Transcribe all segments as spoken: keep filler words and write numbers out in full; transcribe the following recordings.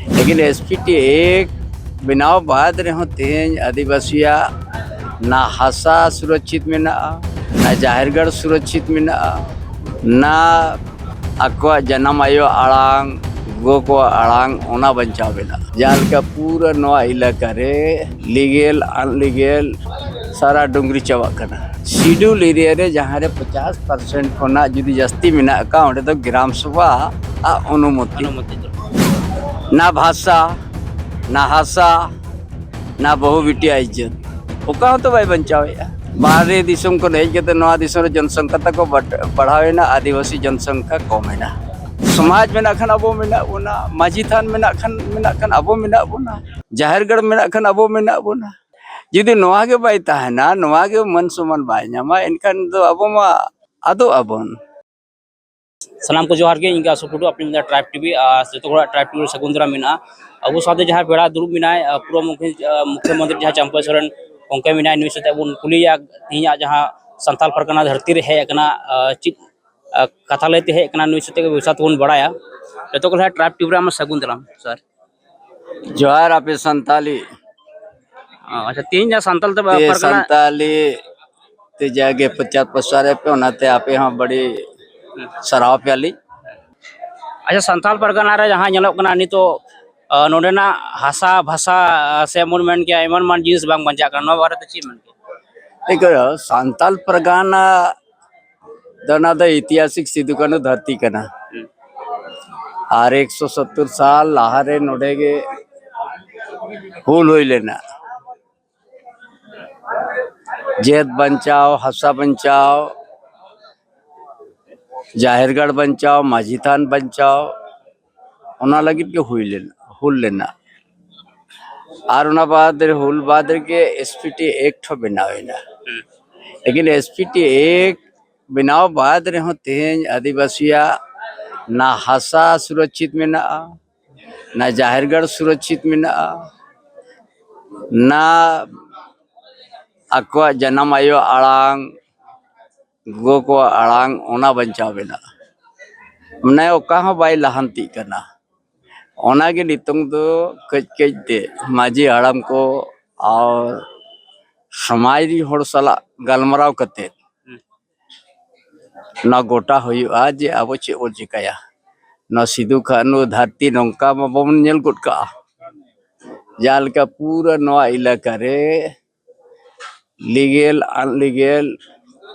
ᱞᱮᱠᱤᱱ ᱮᱥᱯᱤᱴᱤ ᱮᱠ ᱵᱮᱱᱟᱣ ᱵᱟᱫ ᱨᱮᱦᱚᱸ ᱛᱮᱦᱮᱧ ᱟᱹᱫᱤᱵᱟᱹᱥᱤᱭᱟᱜ ᱱᱟ ᱦᱟᱥᱟ ᱥᱩᱨᱚᱠᱪᱷᱤᱛ ᱢᱮᱱᱟᱜᱼᱟ, ᱱᱟ ᱡᱟᱦᱮᱨ ᱜᱟᱲ ᱥᱩᱨᱚᱠᱪᱷᱤᱛ ᱢᱮᱱᱟᱜᱼᱟ, ᱱᱟ ᱟᱠᱚᱣᱟᱜ ᱡᱟᱱᱟᱢ ᱟᱭᱳ ᱟᱲᱟᱝ, ᱜᱚ ᱠᱚᱣᱟᱜ ᱟᱲᱟᱝ, ᱚᱱᱟ ᱵᱟᱧᱪᱟᱣ ᱢᱮᱱᱟᱜᱼᱟ᱾ ᱡᱟᱦᱟᱸ ᱞᱮᱠᱟ ᱯᱩᱨᱟᱹ ᱱᱚᱣᱟ ᱮᱞᱟᱠᱟ ᱨᱮ ᱞᱤᱜᱮᱞ ᱟᱱᱞᱤᱜᱮᱞ ᱥᱟᱨᱟ ᱰᱩᱝᱜᱽᱨᱤ ᱪᱟᱵᱟᱜ ᱠᱟᱱᱟ᱾ ᱥᱤᱰᱩᱞ ᱮᱨᱤᱭᱟ ᱨᱮ ᱡᱟᱦᱟᱸ ᱨᱮ ᱯᱚᱪᱟᱥ ᱯᱟᱨᱥᱮᱱᱴ ᱠᱷᱚᱱᱟᱜ ᱡᱩᱫᱤ ᱡᱟᱹᱥᱛᱤ ᱢᱮᱱᱟᱜ ᱟᱠᱟᱫ, ᱚᱸᱰᱮ ᱫᱚ ᱜᱨᱟᱢ ᱥᱚᱵᱷᱟ ᱟᱜ ᱚᱱᱩᱢᱚᱛᱤ᱾ ᱚᱱᱩᱢᱚᱛᱤ ᱫᱚ᱾ ᱱᱟ ᱵᱷᱟᱥᱟ, ᱱᱟ ᱦᱟᱥᱟ, ᱱᱟ ᱵᱟᱹᱦᱩ ᱵᱤᱴᱤᱭᱟᱜ ᱤᱡᱽᱡᱚᱛ, ᱚᱠᱟ ᱦᱚᱸᱛᱚ ᱵᱟᱭ ᱵᱟᱧᱪᱟᱣᱮᱫᱼᱟ᱾ ᱵᱟᱦᱨᱮ ᱫᱤᱥᱚᱢ ᱠᱷᱚᱱ ᱦᱮᱡ ᱠᱟᱛᱮ ᱱᱚᱣᱟ ᱫᱤᱥᱚᱢ ᱨᱮ ᱡᱚᱱᱥᱚᱝᱠᱷᱟ ᱛᱟᱠᱚ ᱵᱟᱰ-, ᱵᱟᱲᱦᱟᱣᱮᱱᱟ, ᱟᱹᱫᱤᱵᱟᱹᱥᱤ ᱡᱚᱱᱥᱚᱝᱠᱷᱟ ᱠᱚᱢᱮᱱᱟ᱾ ᱥᱚᱢᱟᱡᱽ ᱢᱮᱱᱟᱜ ᱠᱷᱟᱱ ᱟᱵᱚ ᱢᱮᱱᱟᱜ ᱵᱚᱱᱟ, ᱢᱟᱹᱡᱷᱤ ᱛᱷᱟᱱ ᱢᱮᱱᱟᱜ ᱠᱷᱟᱱ, ᱢᱮᱱᱟᱜ ᱠᱷᱟᱱ ᱟᱵᱚ ᱢᱮᱱᱟᱜ ᱵᱚᱱᱟ, ᱡᱟᱦᱮᱨ ᱜᱟᱲ ᱢᱮᱱᱟᱜ ᱠᱷᱟᱱ ᱟᱵᱚ ᱢᱮᱱᱟᱜ ᱵᱚᱱᱟ᱾ ᱡᱩᱫᱤ ᱱᱚᱣᱟ ᱜᱮ ᱵᱟᱭ ᱛᱟᱦᱮᱱᱟ, ᱱᱚᱣᱟ ᱜᱮ ᱢᱟᱹᱱ ᱥᱚᱢᱢᱟᱱ ᱵᱟᱭ ᱧᱟᱢᱟ, ᱮᱱᱠᱷᱟᱱ ᱫᱚ ᱟᱵᱚ ᱢᱟ ᱟᱫᱚᱜ ᱟᱵᱚᱱ᱾ ᱥᱟᱱᱟᱢ ᱠᱚ ᱡᱚᱦᱟᱨ ᱜᱮ, ᱤᱧ ᱜᱮ ᱟᱥᱩ ᱴᱩᱰᱩ, ᱟᱯᱮ ᱢᱤᱫ ᱴᱨᱟᱭᱤᱵᱽ ᱴᱤᱵᱷᱤ ᱟᱨ ᱡᱚᱛᱚ ᱦᱚᱲᱟᱜ ᱴᱨᱟᱭᱤᱵᱽ ᱴᱤᱵᱷᱤ ᱨᱮ ᱥᱟᱹᱜᱩᱱ ᱫᱟᱨᱟᱢ ᱢᱮᱱᱟᱜᱼᱟ᱾ ᱟᱵᱚ ᱥᱟᱶᱛᱮ ᱡᱟᱦᱟᱸᱭ ᱯᱮᱲᱟ ᱫᱩᱲᱩᱵ ᱢᱮᱱᱟᱭ, ᱟᱨ ᱯᱩᱨᱚ ᱢᱩᱠᱷᱭᱟᱹ-, ᱟᱨ ᱢᱩᱠᱷᱭᱚᱢᱚᱱᱛᱨᱤ ᱡᱟᱦᱟᱸ ᱪᱟᱢᱯᱟᱭ ᱥᱚᱨᱮᱱ ᱜᱚᱢᱠᱮ ᱢᱮᱱᱟᱭ, ᱱᱩᱭ ᱥᱟᱛᱮᱜ ᱵᱚᱱ ᱠᱩᱞᱤᱭᱟ ᱛᱮᱦᱮᱧᱟᱜ ᱡᱟᱦᱟᱸ ᱥᱟᱱᱛᱟᱞ ᱯᱟᱨᱜᱟᱱᱟ ᱫᱷᱟᱹᱨᱛᱤ ᱨᱮ ᱦᱮᱡ ᱟᱠᱟᱱᱟ, ᱟᱨ ᱪᱮᱫ, ᱟᱨ ᱠᱟᱛᱷᱟ ᱞᱟᱹᱭᱛᱮ ᱦᱮᱡ ᱟᱠᱟᱱᱟ, ᱱᱩᱭ ᱥᱟᱛᱮᱜ ᱜᱮ ᱵᱮᱵᱽᱥᱟ ᱛᱮᱵᱚᱱ ᱵᱟᱲᱟᱭᱟ᱾ ᱡᱚᱛᱚ ᱠᱚ ᱞᱟᱦᱟ ᱴᱨᱟᱭᱤᱵᱽ ᱴᱤᱵᱷᱤ ᱨᱮ ᱟᱢᱟᱜ ᱥᱟᱹᱜᱩᱱ ᱫᱟᱨᱟᱢ, ᱥᱟᱨ᱾ ᱡᱚᱦᱟᱨ ᱟᱯᱮ ᱥᱟᱱᱛᱟᱞᱤ᱾ ᱚ, ᱟᱪᱪᱷᱟ, ᱛᱮᱦᱮᱧ ᱡᱟᱦᱟᱸ ᱥᱟᱱᱛᱟᱞ ᱛᱮ ᱛᱮ ᱯᱟᱨᱜᱟᱱᱟ ᱥᱟᱱᱛᱟᱞᱤ ᱛᱮ ᱡᱟᱜᱮ ᱯᱨᱚᱪᱟᱨ ᱯᱨᱚᱥᱟᱨ ᱟᱯᱮ, ᱚᱱᱟᱛᱮ ᱟᱯᱮ ᱦᱚᱸ ᱵᱟᱹᱲᱤ ᱥᱟᱨᱦᱟᱣ ᱯᱮᱭᱟᱞᱤᱧ᱾ ᱟᱪᱪᱷᱟ, ᱥᱟᱱᱛᱟᱞ ᱯᱟᱨᱜᱟᱱᱟ ᱨᱮ ᱡᱟᱦᱟᱸ ᱧᱮᱞᱚᱜ ᱠᱟᱱᱟ ᱱᱤᱛᱚᱜ, ᱟᱸ, ᱱᱚᱰᱮᱱᱟᱜ ᱦᱟᱥᱟ ᱵᱷᱟᱥᱟ, ᱟᱸ, ᱥᱮ ᱵᱚᱱ ᱢᱮᱱ ᱠᱮᱭᱟ ᱮᱢᱟᱱ ᱮᱢᱟᱱ ᱡᱤᱱᱤᱥ ᱵᱟᱝ ᱵᱟᱧᱪᱟᱜ ᱠᱟᱱᱟ, ᱱᱚᱣᱟ ᱵᱟᱨᱮᱛᱮ ᱪᱮᱫ ᱢᱮᱱ ᱠᱮᱭᱟ? ᱴᱷᱤᱠ ᱜᱮᱭᱟ, ᱥᱟᱱᱛᱟᱞ ᱯᱟᱨᱜᱟᱱᱟ ᱫᱚ ᱚᱱᱟ ᱫᱚ ᱤᱛᱤᱦᱟᱥᱤᱠ ᱥᱤᱫᱩ ᱠᱟᱹᱱᱦᱩ ᱫᱷᱟᱹᱨᱛᱤ ᱠᱟᱱᱟ᱾ ᱟᱨ ᱮᱠᱥᱚ ᱥᱚᱛᱛᱚᱨ ᱥᱟᱞ ᱞᱟᱦᱟᱨᱮ ᱱᱚᱰᱮ ᱜᱮ ᱦᱩᱞ ᱦᱩᱭ ᱞᱮᱱᱟ᱾ ᱡᱟᱹᱛ ᱵᱟᱧᱪᱟᱣ, ᱦᱟᱥᱟ ᱵᱟᱧᱪᱟᱣ, ᱡᱟᱦᱮᱨ ᱜᱟᱲ ᱵᱟᱧᱪᱟᱣ, ᱢᱟᱹᱡᱷᱤ ᱛᱷᱟᱱ ᱵᱟᱧᱪᱟᱣ, ᱚᱱᱟ ᱞᱟᱹᱜᱤᱫ ᱜᱮ ᱦᱩᱭ ᱞᱮᱱᱟ, ᱦᱩᱞ ᱞᱮᱱᱟ᱾ ᱟᱨ ᱚᱱᱟ ᱵᱟᱫ ᱨᱮ, ᱦᱩᱞ ᱵᱟᱫ ᱨᱮᱜᱮ ᱮᱥᱯᱤᱴᱤ ᱮᱠᱴ ᱦᱚᱸ ᱵᱮᱱᱟᱣ ᱮᱱᱟ᱾ ᱞᱮᱠᱤᱱ ᱮᱥᱯᱤᱴᱤ ᱮᱠᱴ ᱵᱮᱱᱟᱣ ᱵᱟᱫ ᱨᱮᱦᱚᱸ ᱛᱮᱦᱮᱧ ᱟᱹᱫᱤᱵᱟᱹᱥᱤᱭᱟᱜ ᱱᱟ ᱦᱟᱥᱟ ᱥᱩᱨᱚᱠᱪᱷᱤᱛ ᱢᱮᱱᱟᱜᱼᱟ, ᱱᱟ ᱡᱟᱦᱮᱨ ᱜᱟᱲ ᱥᱩᱨᱚᱠᱪᱷᱤᱛ ᱢᱮᱱᱟᱜᱼᱟ, ᱱᱟ ᱟᱠᱚᱣᱟᱜ ᱡᱟᱱᱟᱢ ᱟᱭᱳ ᱟᱲᱟᱝ, ᱜᱚᱜᱚ ᱠᱚᱣᱟᱜ ᱟᱲᱟᱝ, ᱚᱱᱟ ᱵᱟᱧᱪᱟᱣ ᱢᱮᱱᱟᱜᱼᱟ᱾ ᱢᱟᱱᱮ ᱚᱠᱟ ᱦᱚᱸ ᱵᱟᱭ ᱞᱟᱦᱟᱱᱛᱤᱜ ᱠᱟᱱᱟ᱾ ᱚᱱᱟᱜᱮ ᱱᱤᱛᱚᱝ ᱫᱚ ᱠᱟᱹᱡ ᱠᱟᱹᱡ ᱛᱮ ᱢᱟᱹᱡᱷᱤ ᱦᱟᱲᱟᱢ ᱠᱚ ᱟᱨ ᱥᱚᱢᱟᱡᱽ ᱨᱤᱱ ᱦᱚᱲ ᱥᱟᱞᱟᱜ ᱜᱟᱞᱢᱟᱨᱟᱣ ᱠᱟᱛᱮ ᱱᱚᱣᱟ ᱜᱚᱴᱟ ᱦᱩᱭᱩᱜᱼᱟ ᱡᱮ ᱟᱵᱚ ᱪᱮᱫ ᱵᱚᱱ ᱪᱤᱠᱟᱹᱭᱟ᱾ ᱱᱚᱣᱟ ᱥᱤᱫᱩ ᱠᱟᱹᱱᱦᱩ ᱫᱷᱟᱹᱨᱛᱤ ᱱᱚᱝᱠᱟ ᱢᱟ ᱵᱟᱵᱚᱱ ᱧᱮᱞ ᱜᱚᱫ ᱠᱟᱜᱼᱟ, ᱡᱟᱦᱟᱸ ᱞᱮᱠᱟ ᱯᱩᱨᱟᱹ ᱱᱚᱣᱟ ᱮᱞᱟᱠᱟ ᱨᱮ ᱞᱤᱜᱮᱞ ᱟᱱᱞᱤᱜᱮᱞ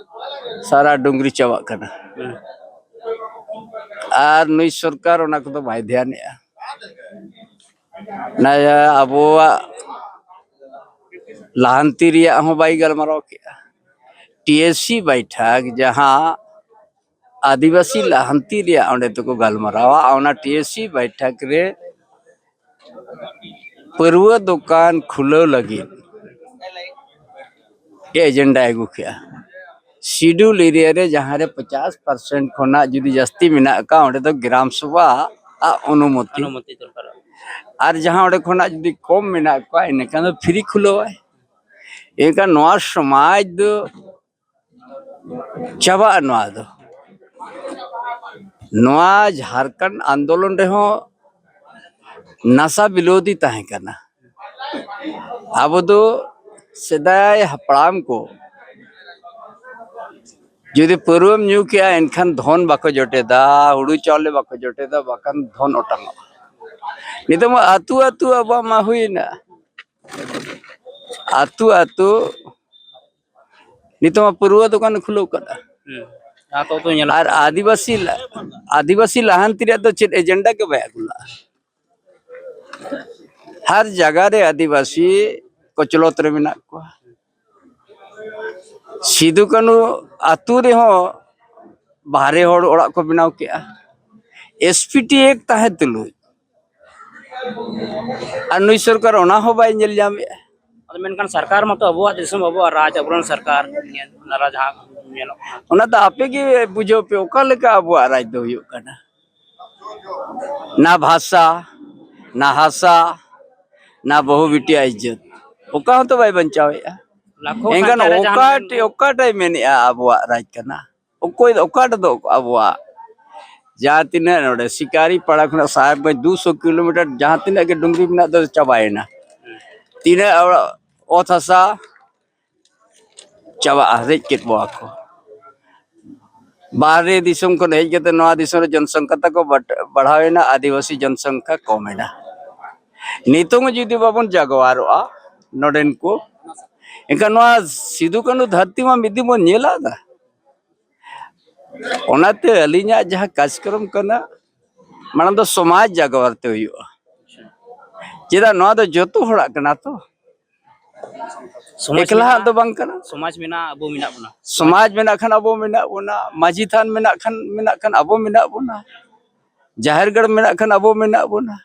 ᱥᱟᱨᱟ ᱰᱩᱝᱨᱤ ᱪᱟᱵᱟᱜ ᱠᱟᱱᱟ᱾ ᱟᱨ ᱱᱩᱭ ᱥᱚᱨᱠᱟᱨ ᱚᱱᱟ ᱠᱚᱫᱚ ᱵᱟᱭ ᱫᱷᱮᱭᱟᱱᱮᱜᱼᱟ᱾ ᱱᱚᱣᱟ ᱟᱵᱚᱣᱟᱜ ᱞᱟᱦᱟᱱᱛᱤ ᱨᱮᱭᱟᱜ ᱦᱚᱸ ᱵᱟᱭ ᱜᱟᱞᱢᱟᱨᱟᱣ ᱠᱮᱜᱼᱟ᱾ ᱴᱤ ᱮᱥ ᱥᱤ ᱵᱟᱭᱴᱷᱟᱠ, ᱡᱟᱦᱟᱸ ᱟᱹᱫᱤᱵᱟᱹᱥᱤ ᱞᱟᱦᱟᱱᱛᱤ ᱨᱮᱭᱟᱜ ᱚᱸᱰᱮ ᱫᱚᱠᱚ ᱜᱟᱞᱢᱟᱨᱟᱣᱟ, ᱚᱱᱟ ᱴᱤ ᱮᱥ ᱥᱤ ᱵᱟᱭᱴᱷᱟᱠ ᱨᱮ ᱯᱟᱹᱨᱣᱟᱹ ᱫᱚᱠᱟᱱ ᱠᱷᱩᱞᱟᱹᱣ ᱞᱟᱹᱜᱤᱫ ᱮᱡᱮᱱᱰᱟᱭ ᱟᱹᱜᱩ ᱠᱮᱜᱼᱟ᱾ ᱥᱤᱰᱩᱞ ᱮᱨᱤᱭᱟ ᱨᱮ ᱡᱟᱦᱟᱸ ᱨᱮ ᱯᱚᱪᱟᱥ ᱯᱟᱨᱥᱮᱱᱴ ᱠᱷᱚᱱᱟᱜ ᱡᱩᱫᱤ ᱡᱟᱹᱥᱛᱤ ᱢᱮᱱᱟᱜ ᱟᱠᱟᱫ, ᱚᱸᱰᱮ ᱫᱚ ᱜᱨᱟᱢ ᱥᱚᱵᱷᱟ ᱟᱜ ᱚᱱᱩᱢᱚᱛᱤ᱾ ᱚᱱᱩᱢᱚᱛᱤ ᱫᱚᱨᱠᱟᱨᱚᱜᱼᱟ᱾ ᱟᱨ ᱡᱟᱦᱟᱸ ᱚᱸᱰᱮ ᱠᱷᱚᱱᱟᱜ ᱡᱩᱫᱤ ᱠᱚᱢ ᱢᱮᱱᱟᱜ ᱠᱚᱣᱟ, ᱤᱱᱟᱹᱠᱷᱟᱱ ᱫᱚ ᱯᱷᱨᱤ ᱠᱷᱩᱞᱟᱹᱣᱟᱭ᱾ ᱮᱱᱠᱷᱟᱱ ᱱᱚᱣᱟ ᱥᱚᱢᱟᱡᱽ ᱫᱚ ᱪᱟᱵᱟᱜᱼᱟ᱾ ᱱᱚᱣᱟ ᱫᱚ, ᱱᱚᱣᱟ ᱡᱷᱟᱨᱠᱷᱚᱸᱰ ᱟᱱᱫᱳᱞᱚᱱ ᱨᱮᱦᱚᱸ ᱱᱟᱥᱟ ᱵᱤᱨᱳᱫᱷᱤ ᱛᱟᱦᱮᱸ ᱠᱟᱱᱟ᱾ ᱟᱵᱚ ᱫᱚ ᱥᱮᱫᱟᱭ ᱦᱟᱯᱲᱟᱢ ᱠᱚ ᱡᱩᱫᱤ ᱯᱟᱹᱨᱣᱟᱹᱢ ᱧᱩ ᱠᱮᱜᱼᱟ, ᱮᱱᱠᱷᱟᱱ ᱫᱷᱚᱱ ᱵᱟᱠᱚ ᱡᱚᱴᱮᱫᱟ, ᱦᱩᱲᱩ ᱪᱟᱣᱞᱮ ᱵᱟᱠᱚ ᱡᱚᱴᱮᱫᱟ, ᱵᱟᱠᱷᱟᱱ ᱫᱷᱚᱱ ᱚᱴᱟᱝᱚᱜᱼᱟ᱾ ᱱᱤᱛᱚᱜ ᱢᱟ ᱟᱹᱛᱩ ᱟᱹᱛᱩ ᱟᱵᱚᱣᱟᱜ ᱢᱟ ᱦᱩᱭᱮᱱᱟ, ᱟᱹᱛᱩ ᱟᱹᱛᱩ ᱱᱤᱛᱚᱜ ᱢᱟ ᱯᱟᱹᱨᱣᱟᱹ ᱫᱚᱠᱟᱱ ᱠᱷᱩᱞᱟᱹᱣ ᱠᱟᱫᱟ᱾ ᱦᱩᱸ᱾ ᱟᱨ ᱛᱚ ᱛᱚ ᱧᱮᱞᱚᱜ ᱟᱨ ᱠᱟᱱᱟ᱾ ᱟᱹᱫᱤᱵᱟᱹᱥᱤ ᱞᱟ-, ᱟᱹᱫᱤᱵᱟᱹᱥᱤ ᱞᱟᱦᱟᱱᱛᱤ ᱨᱮᱭᱟᱜ ᱫᱚ ᱪᱮᱫ ᱮᱡᱮᱱᱰᱟ ᱜᱮ ᱵᱟᱭ ᱟᱹᱜᱩ ᱞᱟᱜᱼᱟ᱾ ᱦᱟᱨ ᱡᱟᱭᱜᱟ ᱨᱮ ᱟᱹᱫᱤᱵᱟᱹᱥᱤ ᱠᱚᱪᱞᱚᱛ ᱨᱮ ᱢᱮᱱᱟᱜ ᱠᱚᱣᱟ᱾ ᱥᱤᱫᱩ ᱠᱟᱹᱱᱦᱩ ᱟᱹᱛᱩ ᱨᱮᱦᱚᱸ ᱵᱟᱦᱨᱮ ᱦᱚᱲ ᱚᱲᱟᱜ ᱠᱚ ᱵᱮᱱᱟᱣ ᱠᱮᱜᱼᱟ᱾ ᱮᱥ ᱯᱤ ᱴᱤ ᱮᱠᱴ ᱛᱟᱦᱮᱸ ᱛᱩᱞᱩᱡ ᱟᱨ ᱱᱩᱭ ᱥᱚᱨᱠᱟᱨ ᱚᱱᱟ ᱦᱚᱸ ᱵᱟᱭ ᱧᱮᱞ ᱧᱟᱢᱮᱜᱼᱟ᱾ ᱟᱫᱚ ᱢᱮᱱᱠᱷᱟᱱ ᱥᱚᱨᱠᱟᱨ ᱢᱟᱛᱚ ᱟᱵᱚᱣᱟᱜ ᱫᱤᱥᱚᱢ, ᱟᱵᱚᱣᱟᱜ ᱨᱟᱡᱽ, ᱟᱵᱚᱨᱮᱱ ᱥᱚᱨᱠᱟᱨ ᱚᱱᱟ ᱨᱟᱡᱽ ᱡᱟᱦᱟᱸ ᱧᱮᱞᱚᱜ ᱠᱟᱱᱟ᱾ ᱚᱱᱟ ᱫᱚ ᱟᱯᱮ ᱜᱮ ᱵᱩᱡᱷᱟᱹᱣ ᱯᱮ, ᱚᱠᱟ ᱞᱮᱠᱟ ᱟᱵᱚᱣᱟᱜ ᱨᱟᱡᱽ ᱫᱚ ᱦᱩᱭᱩᱜ ᱠᱟᱱᱟ᱾ ᱱᱟ ᱵᱷᱟᱥᱟ, ᱱᱟ ᱦᱟᱥᱟ, ᱱᱟ ᱵᱟᱹᱦᱩ ᱵᱤᱴᱤᱭᱟᱜ ᱤᱡᱽᱡᱚᱛ, ᱚᱠᱟ ᱦᱚᱸᱛᱚ ᱵᱟᱭ ᱵᱟᱧᱪᱟᱣᱮᱫᱼᱟ᱾ ᱞᱟᱠᱷᱚ ᱮᱱᱠᱷᱟᱱ ᱥᱟᱱᱛᱟᱲ ᱨᱮ ᱡᱟᱦᱟᱸ ᱚᱠᱟᱴᱟᱜ, ᱢᱮᱱᱟᱜ ᱚᱠᱟᱴᱟᱜ ᱢᱮᱱᱮᱫᱼᱟ ᱟᱵᱚᱣᱟᱜ ᱨᱟᱡᱽ ᱠᱟᱱᱟ? ᱚᱠᱚᱭ, ᱚᱠᱟᱴᱟᱜ ᱫᱚ ᱟᱵᱚᱣᱟᱜ ᱡᱟᱦᱟᱸ ᱛᱤᱱᱟᱹᱜ ᱱᱚᱰᱮ ᱥᱤᱠᱟᱨᱤ ᱯᱟᱲᱟ ᱠᱷᱚᱱᱟᱜ ᱥᱟᱦᱮᱵᱽᱜᱚᱸᱡᱽ ᱫᱩ ᱥᱚ ᱠᱤᱞᱳᱢᱤᱴᱟᱨ ᱡᱟᱦᱟᱸ ᱛᱤᱱᱟᱹᱜ ᱜᱮ ᱰᱩᱝᱨᱤ ᱢᱮᱱᱟᱜ ᱫᱚ ᱪᱟᱵᱟᱭᱮᱱᱟ᱾ ᱛᱤᱱᱟᱹᱜ ᱚᱲᱟᱜ, ᱚᱛ ᱦᱟᱥᱟ ᱪᱟᱵᱟᱜᱼᱟ, ᱨᱮᱡ ᱠᱮᱫ ᱵᱚᱣᱟ ᱠᱚ᱾ ᱵᱟᱦᱨᱮ ᱫᱤᱥᱚᱢ ᱠᱷᱚᱱ ᱦᱮᱡ ᱠᱟᱛᱮ ᱱᱚᱣᱟ ᱫᱤᱥᱚᱢ ᱨᱮ ᱡᱚᱱᱥᱚᱝᱠᱷᱟ ᱛᱟᱠᱚ ᱵᱟᱴ-, ᱵᱟᱲᱦᱟᱣᱮᱱᱟ, ᱟᱹᱫᱤᱵᱟᱹᱥᱤ ᱡᱚᱱᱥᱚᱝᱠᱷᱟ ᱠᱚᱢᱮᱱᱟ᱾ ᱱᱤᱛᱚᱝ ᱡᱩᱫᱤ ᱵᱟᱵᱚᱱ ᱡᱟᱜᱣᱟᱨᱚᱜᱼᱟ ᱱᱚᱰᱮᱱ ᱠᱚ, ᱮᱱᱠᱷᱟᱱ ᱱᱚᱣᱟ ᱥᱤᱫᱩ ᱠᱟᱹᱱᱦᱩ ᱫᱷᱟᱹᱨᱛᱤ ᱢᱟ ᱢᱤᱫ ᱫᱤᱱ ᱵᱚᱱ ᱧᱮᱞ ᱟᱫᱟ᱾ ᱚᱱᱟᱛᱮ ᱟᱹᱞᱤᱧᱟᱜ ᱡᱟᱦᱟᱸ ᱠᱟᱡᱽᱠᱨᱚᱢ ᱠᱟᱱᱟ, ᱢᱟᱲᱟᱝ ᱫᱚ ᱥᱚᱢᱟᱡᱽ ᱡᱟᱜᱽᱣᱟᱨ ᱛᱮ ᱦᱩᱭᱩᱜᱼᱟ᱾ ᱪᱮᱫᱟᱜ, ᱱᱚᱣᱟ ᱫᱚ ᱡᱚᱛᱚ ᱦᱚᱲᱟᱜ ᱠᱟᱱᱟ ᱛᱚ, ᱥᱚᱢᱟᱡᱽ ᱮᱠᱞᱟᱣᱟᱜ ᱢᱮᱱᱟᱜᱼᱟ, ᱫᱚ ᱵᱟᱝ ᱠᱟᱱᱟ᱾ ᱥᱚᱢᱟᱡᱽ ᱢᱮᱱᱟᱜᱼᱟ, ᱟᱵᱚ ᱢᱮᱱᱟᱜ ᱵᱚᱱᱟ᱾ ᱥᱚᱢᱟᱡᱽ ᱢᱮᱱᱟᱜ ᱠᱷᱟᱱ ᱟᱵᱚ ᱢᱮᱱᱟᱜ ᱵᱚᱱᱟ, ᱢᱟᱹᱡᱷᱤ ᱛᱷᱟᱱ ᱢᱮᱱᱟᱜ ᱠᱷᱟᱱ, ᱢᱮᱱᱟᱜ ᱠᱷᱟᱱ ᱟᱵᱚ ᱢᱮᱱᱟᱜ ᱵᱚᱱᱟ, ᱡᱟᱦᱮᱨ ᱜᱟᱲ ᱢᱮᱱᱟᱜ ᱠᱷᱟᱱ ᱟᱵᱚ ᱢᱮᱱᱟᱜ ᱵᱚᱱᱟ᱾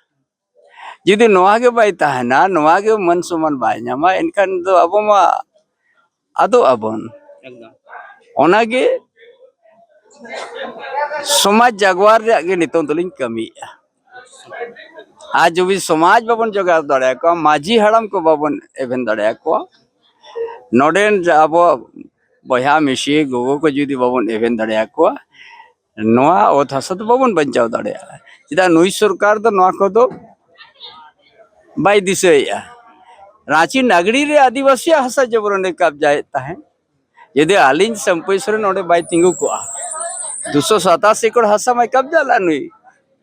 ᱡᱩᱫᱤ ᱱᱚᱣᱟ ᱜᱮ ᱵᱟᱭ ᱛᱟᱦᱮᱱᱟ, ᱱᱚᱣᱟ ᱜᱮ ᱢᱟᱹᱱ ᱥᱚᱢᱢᱟᱱ ᱵᱟᱭ ᱧᱟᱢᱟ, ᱮᱱᱠᱷᱟᱱ ᱫᱚ ᱟᱵᱚ ᱢᱟ ᱟᱫᱚᱜ ᱟᱵᱚᱱ᱾ ᱮᱠᱫᱚᱢ᱾ ᱚᱱᱟᱜᱮ ᱥᱚᱢᱟᱡᱽ ᱡᱟᱜᱽᱣᱟᱨ ᱨᱮᱭᱟᱜ ᱜᱮ ᱱᱤᱛᱚᱝ ᱫᱚᱞᱤᱧ ᱠᱟᱹᱢᱤᱭᱮᱫᱼᱟ᱾ ᱟᱨ ᱡᱩᱫᱤ ᱥᱚᱢᱟᱡᱽ ᱵᱟᱵᱚᱱ ᱡᱚᱜᱟᱣ ᱫᱟᱲᱮᱭᱟᱠᱚᱣᱟ, ᱢᱟᱹᱡᱷᱤ ᱦᱟᱲᱟᱢ ᱠᱚ ᱵᱟᱵᱚᱱ ᱮᱵᱷᱮᱱ ᱫᱟᱲᱮᱭᱟᱠᱚᱣᱟ, ᱱᱚᱰᱮᱱ ᱟᱵᱚ ᱵᱚᱭᱦᱟ ᱢᱤᱥᱤ ᱜᱚᱜᱚ ᱠᱚ ᱡᱩᱫᱤ ᱵᱟᱵᱚᱱ ᱮᱵᱷᱮᱱ ᱫᱟᱲᱮᱭᱟᱠᱚᱣᱟ, ᱱᱚᱣᱟ ᱚᱛ ᱦᱟᱥᱟ ᱫᱚ ᱵᱟᱵᱚᱱ ᱵᱟᱧᱪᱟᱣ ᱫᱟᱲᱮᱭᱟᱜᱼᱟ᱾ ᱪᱮᱫᱟᱜ, ᱱᱩᱭ ᱥᱚᱨᱠᱟᱨ ᱫᱚ ᱱᱚᱣᱟ ᱠᱚᱫᱚ ᱵᱟᱭ ᱫᱤᱥᱟᱹᱭᱮᱫᱼᱟ᱾ ᱨᱟᱸᱪᱤ ᱱᱟᱜᱽᱲᱤ ᱨᱮ ᱟᱹᱫᱤᱵᱟᱹᱥᱤᱭᱟᱜ ᱦᱟᱥᱟ ᱡᱚᱵᱨᱚᱱᱮ ᱠᱟᱵᱡᱟᱭᱮᱫ ᱛᱟᱦᱮᱸᱫ᱾ ᱡᱩᱫᱤ ᱟᱹᱞᱤᱧ ᱥᱟᱢᱯᱟᱹᱭ ᱥᱚᱨᱮᱱ ᱱᱚᱰᱮ ᱵᱟᱭ ᱛᱤᱸᱜᱩ ᱠᱚᱜᱼᱟ, ᱫᱩᱥᱚ ᱥᱟᱛᱟᱥᱤ ᱮᱠᱚᱨ ᱦᱟᱥᱟ ᱢᱟᱭ ᱠᱟᱵᱡᱟ ᱞᱮᱫ ᱱᱩᱭ᱾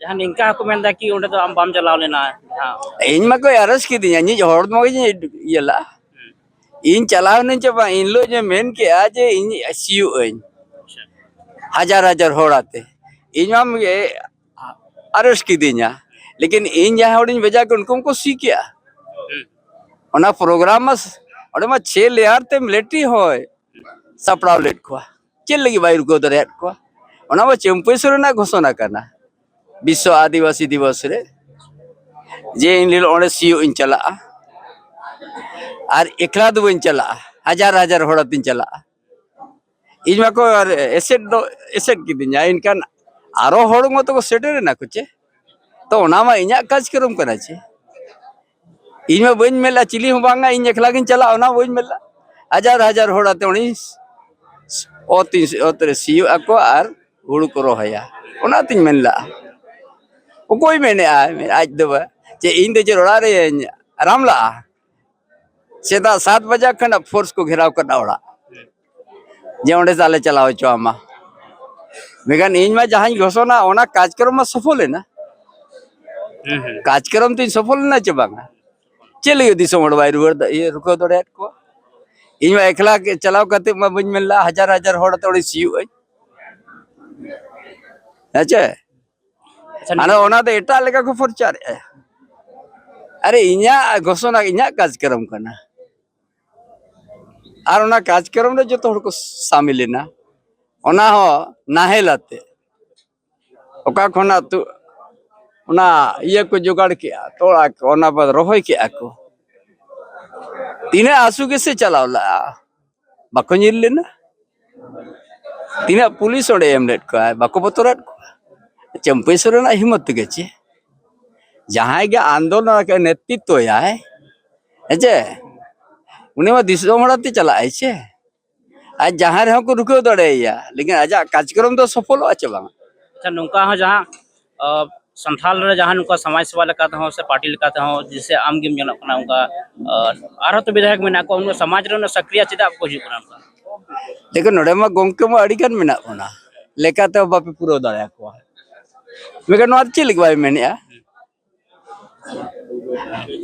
ᱡᱟᱦᱟᱸ ᱱᱤᱝᱠᱟ ᱦᱚᱸᱠᱚ ᱢᱮᱱᱫᱟ ᱠᱤ ᱚᱸᱰᱮ ᱫᱚ ᱟᱢ ᱵᱟᱢ ᱪᱟᱞᱟᱣ ᱞᱮᱱᱟ, ᱡᱟᱦᱟᱸ ᱤᱧ ᱢᱟᱠᱚ arrest ᱠᱤᱫᱤᱧᱟ, ᱤᱧᱤᱡ ᱦᱚᱲ ᱢᱟ ᱤᱧ ᱤᱭᱟᱹ ᱞᱟᱜᱼᱟ᱾ ᱤᱧ ᱪᱟᱞᱟᱣ ᱮᱱᱟᱹᱧ ᱪᱮ ᱵᱟᱝ, ᱤᱱ ᱦᱤᱞᱳᱜ ᱡᱮ ᱢᱮᱱ ᱠᱮᱜᱼᱟ ᱡᱮ ᱤᱧ ᱥᱤᱭᱳᱜ ᱟᱹᱧ ᱦᱟᱡᱟᱨ ᱦᱟᱡᱟᱨ ᱦᱚᱲ ᱟᱛᱮ, ᱤᱧ ᱢᱟᱢ arrest ᱠᱤᱫᱤᱧᱟ, ᱞᱮᱠᱤᱱ ᱤᱧ ᱡᱟᱦᱟᱸᱭ ᱦᱚᱲᱤᱧ ᱵᱷᱮᱡᱟ ᱠᱮᱫ ᱩᱱᱠᱩ ᱢᱟᱠᱚ ᱥᱤ ᱠᱮᱜᱼᱟ᱾ ᱚᱱᱟ program ᱢᱟ ᱚᱸᱰᱮ ᱢᱟ ᱪᱷᱮ layer ᱛᱮ military ᱦᱚᱸᱭ ᱥᱟᱯᱲᱟᱣ ᱞᱮᱫ ᱠᱚᱣᱟ᱾ ᱪᱮᱫ ᱞᱟᱹᱜᱤᱫ ᱵᱟᱭ ᱨᱩᱠᱟᱹᱣ ᱫᱟᱲᱮᱭᱟᱫ ᱠᱚᱣᱟ? ᱚᱱᱟ ᱢᱟ ᱪᱟᱹᱢᱯᱟᱹᱭ ᱥᱚᱨᱮᱱᱟᱜ ᱜᱷᱳᱥᱚᱱᱟ ᱠᱟᱱᱟ, ᱵᱤᱥᱥᱚ ᱟᱹᱫᱤᱵᱟᱹᱥᱤ ᱫᱤᱵᱚᱥ ᱨᱮ, ᱡᱮ ᱤᱧ ᱦᱤᱞᱳᱜ ᱚᱸᱰᱮ ᱥᱤᱭᱳᱜ ᱤᱧ ᱪᱟᱞᱟᱜᱼᱟ ᱟᱨ ᱮᱠᱞᱟ ᱫᱚ ᱵᱟᱹᱧ ᱪᱟᱞᱟᱜᱼᱟ, ᱦᱟᱡᱟᱨ ᱦᱟᱡᱟᱨ ᱦᱚᱲ ᱟᱛᱮᱧ ᱪᱟᱞᱟᱜᱼᱟ᱾ ᱤᱧ ᱢᱟᱠᱚ ᱮᱥᱮᱫ ᱫᱚ ᱮᱥᱮᱫ ᱠᱤᱫᱤᱧᱟ, ᱮᱱᱠᱷᱟᱱ ᱟᱨᱚ ᱦᱚᱲ ᱢᱟᱛᱚ ᱠᱚ ᱥᱮᱴᱮᱨ ᱮᱱᱟ ᱠᱚ ᱪᱮ? ᱛᱚ ᱚᱱᱟ ᱢᱟ ᱤᱧᱟᱹᱜ ᱠᱟᱡᱽᱠᱨᱚᱢ ᱠᱟᱱᱟ ᱪᱮ? ᱤᱧ ᱢᱟ ᱵᱟᱹᱧ ᱢᱮᱱᱟ ᱪᱤᱞᱤ ᱦᱚᱸ ᱵᱟᱝᱟ, ᱤᱧ ᱮᱠᱞᱟ ᱜᱤᱧ ᱪᱟᱞᱟᱜᱼᱟ, ᱚᱱᱟ ᱵᱟᱹᱧ ᱢᱮᱱᱟ᱾ ᱦᱟᱡᱟᱨ ᱦᱟᱡᱟᱨ ᱦᱚᱲ ᱟᱛᱮ ᱚᱸᱰᱮ ᱚᱛ, ᱚᱛ ᱨᱮ ᱥᱤᱭᱳᱜ ᱟᱠᱚ ᱟᱨ ᱦᱩᱲᱩ ᱠᱚ ᱨᱚᱦᱚᱭᱟ᱾ ᱚᱱᱟᱛᱤᱧ ᱢᱮᱱ ᱞᱟᱜᱼᱟ, ᱚᱠᱚᱭ ᱢᱮᱱᱮᱜᱼᱟ ᱟᱡ ᱫᱚ ᱵᱟ-, ᱪᱮ ᱤᱧ ᱫᱚ ᱪᱮᱫ ᱚᱲᱟᱜ ᱨᱮᱧ ᱟᱨᱟᱢ ᱞᱟᱜᱼᱟ? ᱥᱮᱛᱟᱜ ᱥᱟᱛ ᱵᱟᱡᱟ ᱠᱷᱚᱱᱟᱜ ᱯᱷᱳᱨᱥ ᱠᱚ ᱜᱷᱮᱨᱟᱣ ᱠᱟᱫᱟ ᱚᱲᱟᱜ, ᱡᱮ ᱚᱸᱰᱮ ᱫᱚ ᱟᱞᱮ ᱪᱟᱞᱟᱣ ᱦᱚᱪᱚ ᱟᱢᱟ᱾ ᱢᱮᱱᱠᱷᱟᱱ ᱤᱧ ᱢᱟ ᱡᱟᱦᱟᱸᱧ ᱜᱷᱳᱥᱚᱱᱟ, ᱚᱱᱟ ᱠᱟᱡᱽᱠᱨᱚᱢ ᱢᱟ ᱥᱚᱯᱷᱚᱞ ᱮᱱᱟ᱾ ᱦᱩᱸ, ᱦᱩᱸ᱾ ᱠᱟᱡᱽᱠᱨᱚᱢ ᱛᱤᱧ ᱥᱚᱯᱷᱚᱞ ᱮᱱᱟ ᱪᱮ ᱵᱟᱝᱟ? ᱪᱮᱫ ᱞᱟᱹᱜᱤᱫ ᱫᱤᱥᱚᱢ ᱦᱚᱲ ᱵᱟᱭ ᱨᱩᱣᱟᱹᱲ ᱫᱟ-, ᱤᱭᱟᱹ, ᱨᱩᱠᱷᱟᱹᱣ ᱫᱟᱲᱮᱭᱟᱫ ᱠᱚᱣᱟ? ᱤᱧ ᱢᱟ ᱮᱠᱞᱟ ᱜᱮ ᱪᱟᱞᱟᱣ ᱠᱟᱛᱮ ᱢᱟ ᱵᱟᱹᱧ ᱢᱮᱱ ᱞᱮᱫᱼᱟ, ᱦᱟᱡᱟᱨ ᱦᱟᱡᱟᱨ ᱦᱚᱲ ᱟᱛᱮ ᱚᱸᱰᱮ ᱥᱤᱭᱳᱜ ᱟᱹᱧ᱾ ᱦᱮᱸ ᱪᱮ? ᱟᱪᱪᱷᱟ, ᱟᱫᱚ ᱱᱤᱭᱟᱹ ᱚᱱᱟ ᱫᱚ ᱮᱴᱟᱜ ᱞᱮᱠᱟ ᱠᱚ ᱯᱨᱚᱪᱟᱨᱮᱜᱼᱟ᱾ ᱟᱨᱮ, ᱤᱧᱟᱹᱜ ᱜᱷᱳᱥᱚᱱᱟ, ᱤᱧᱟᱹᱜ ᱠᱟᱡᱽᱠᱨᱚᱢ ᱠᱟᱱᱟ᱾ ᱟᱨ ᱚᱱᱟ ᱠᱟᱡᱽᱠᱨᱚᱢ ᱨᱮ ᱡᱚᱛᱚ ᱦᱚᱲ ᱠᱚ ᱥᱟᱢᱤᱞ ᱮᱱᱟ, ᱚᱱᱟ ᱦᱚᱸ ᱱᱟᱦᱮᱞ ᱟᱛᱮ᱾ ᱚᱠᱟ ᱠᱷᱚᱱᱟᱜ ᱛᱩ-, ᱚᱱᱟ ᱤᱭᱟᱹ ᱠᱚ ᱡᱚᱜᱟᱲ ᱠᱮᱜᱼᱟ, ᱛᱚᱲᱟ ᱠᱚ, ᱚᱱᱟ ᱵᱟᱫ ᱨᱚᱦᱚᱭ ᱠᱮᱜᱼᱟ ᱠᱚ᱾ ᱛᱤᱱᱟᱹᱜ ᱟᱹᱥᱩ ᱜᱮᱥᱮ ᱪᱟᱞᱟᱣ ᱞᱟᱜᱼᱟ, ᱵᱟᱠᱚ ᱧᱤᱨ ᱞᱮᱱᱟ᱾ ᱛᱤᱱᱟᱹᱜ ᱯᱩᱞᱤᱥ ᱚᱸᱰᱮ ᱮᱢ ᱞᱮᱫ ᱠᱚᱣᱟ, ᱵᱟᱠᱚ ᱵᱚᱛᱚᱨᱟᱫ ᱠᱚᱣᱟ᱾ ᱪᱟᱹᱢᱯᱟᱹᱭ ᱥᱚᱨᱮᱱᱟᱜ ᱦᱤᱢᱢᱚᱛ ᱛᱮᱜᱮ ᱪᱮ? ᱡᱟᱦᱟᱸᱭ ᱜᱮ ᱟᱱᱫᱳᱞᱚᱱ ᱨᱮ ᱱᱮᱛᱨᱤᱛᱵᱟᱭ, ᱦᱮᱸ ᱪᱮ, ᱩᱱᱤ ᱢᱟ ᱫᱤᱥᱚᱢ ᱦᱚᱲ ᱟᱛᱮ ᱪᱟᱞᱟᱜ ᱟᱭ ᱪᱮ᱾ ᱟᱨ ᱡᱟᱦᱟᱸ ᱨᱮᱦᱚᱸ ᱠᱚ ᱨᱩᱠᱷᱟᱹᱣ ᱫᱟᱲᱮᱭᱟᱭᱟ, ᱞᱮᱠᱤᱱ ᱟᱡᱟᱜ ᱠᱟᱡᱽᱠᱨᱚᱢ ᱫᱚ ᱥᱚᱯᱷᱚᱞᱚᱜᱼᱟ ᱪᱮ ᱵᱟᱝ? ᱟᱪᱪᱷᱟ, ᱱᱚᱝᱠᱟ ᱦᱚᱸ ᱡᱟᱦᱟᱸ, ᱟ, ᱥᱟᱱᱛᱷᱟᱞ ᱨᱮ ᱡᱟᱦᱟᱸ ᱱᱚᱝᱠᱟ ᱥᱚᱢᱟᱡᱽ ᱥᱮᱵᱟ ᱞᱮᱠᱟ ᱛᱮᱦᱚᱸ ᱥᱮ ᱯᱟᱨᱴᱤ ᱞᱮᱠᱟ ᱛᱮᱦᱚᱸ, ᱡᱮᱭᱥᱮ ᱟᱢ ᱜᱮᱢ ᱧᱮᱞᱚᱜ ᱠᱟᱱᱟ ᱚᱱᱠᱟ, ᱟ, ᱟᱨᱦᱚᱸ ᱛᱚ ᱵᱤᱫᱷᱟᱭᱚᱠ ᱢᱮᱱᱟᱜ ᱠᱚᱣᱟ, ᱩᱱᱟᱹᱜ ᱥᱚᱢᱟᱡᱽ ᱨᱮ ᱩᱱᱟᱹᱜ ᱥᱚᱠᱨᱤᱭᱟ ᱪᱮᱫᱟᱜ ᱵᱟᱠᱚ ᱦᱤᱡᱩᱜ ᱠᱟᱱᱟ ᱚᱱᱠᱟ? ᱫᱮᱠᱷᱚ, ᱱᱚᱰᱮ ᱢᱟ ᱜᱚᱢᱠᱮ ᱢᱟ ᱟᱹᱰᱤ ᱜᱟᱱ ᱢᱮᱱᱟᱜ ᱵᱚᱱᱟ, ᱞᱮᱠᱟᱛᱮ ᱵᱟᱯᱮ ᱯᱩᱨᱟᱹᱣ ᱫᱟᱲᱮᱭᱟᱠᱚᱣᱟ᱾ ᱢᱮᱱᱠᱷᱟᱱ ᱱᱚᱣᱟ ᱫᱚ ᱪᱮᱫ ᱞᱟᱹᱜᱤᱫ ᱵᱟᱭ ᱢᱮᱱᱮᱜᱼᱟ?